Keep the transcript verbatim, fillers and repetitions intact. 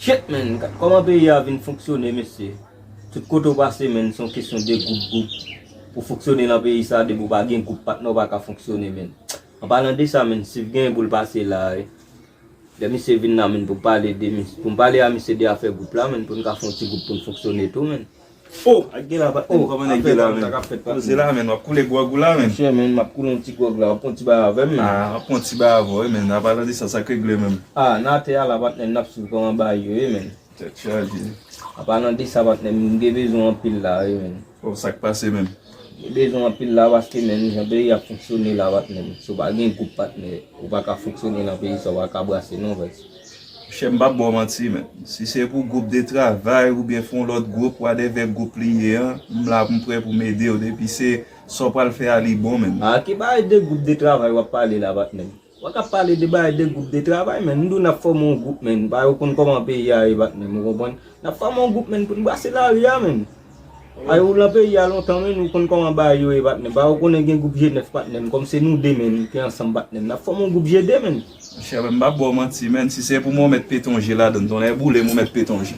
Shit, menn, gad kòman peyi a vin fonksyone, mesye. Tout kote w pase, menn, se yon kesyon de gwoup, gwoup. Pou fonksyone nan peyi sa, depi w pa gen gwoup patnè, w pa ka fonksyone, menn. An palan de sa, menn, Sif gen pou l pase la, wi. Lè misye vin la, menn, pou m pale de mis-, pou m pale a misye de afè gwoup la, menn, pou n ka fè yon ti gwoup pou n fonksyone tou, menn. Oh, ak gen la, patnè, oh, kòman nèg ye la, menn? Sa k ap fèt, patnè? Poze la, menn, w ap koule gwòg ou la, menn? Monchè, menn, m ap koule yon ti gwòg la, w ap pran yon ti bagay avè m, menn? Ah, w ap pran yon ti bagay avè w, wi, menn. An palan de sa, sa k regle, menn? Ah, n atè a la, patnè, n ap swiv kòman bagay yo ye, menn. Tèt chaje. An palan de sa, patnè, m gen bezwen anpil la, wi, menn. Oh, sa k pase, menn? M gen bezwen anpil la, paske, menn, jan peyi ap fonksyone la, patnè, si w pa gen gwoup, patnè, ou pa ka fonksyone nan peyi sa, w pa ka brase, non, frè. Monchè, m p ap ba w manti, menn. Si se pou gwoup de travay oubyen fè yon lòt gwoup, whatever gwoup li ye an, m la, m prè pou m ede w. Depi se sa w pral fè a, li bon, menn. A ki bagay de gwoup de travay w ap pale la, patnè? W ap pale de bagay de gwoup de travay, menn. M di w n ap fòme yon gwoup, menn. Bagay ou konn kòman peyi a ye, patnè, ou konprann? N ap fòme yon gwoup, menn, pou n brase lari a, menn. Ay, ou nan peyi a lontan, menn, ou konn kòman bagay yo ye, patnè. Ba, ou konnen gen gwoup G nèf, patnè m, kòm se nou de, menn, ki ansanm, patnè m. N ap fòme yon gwoup G de, menn. Monchè, m p ap ba w manti, menn. Si se pou mwen, w mèt pete yon je ladann. Tonnè boule m, w mèt pete yon je.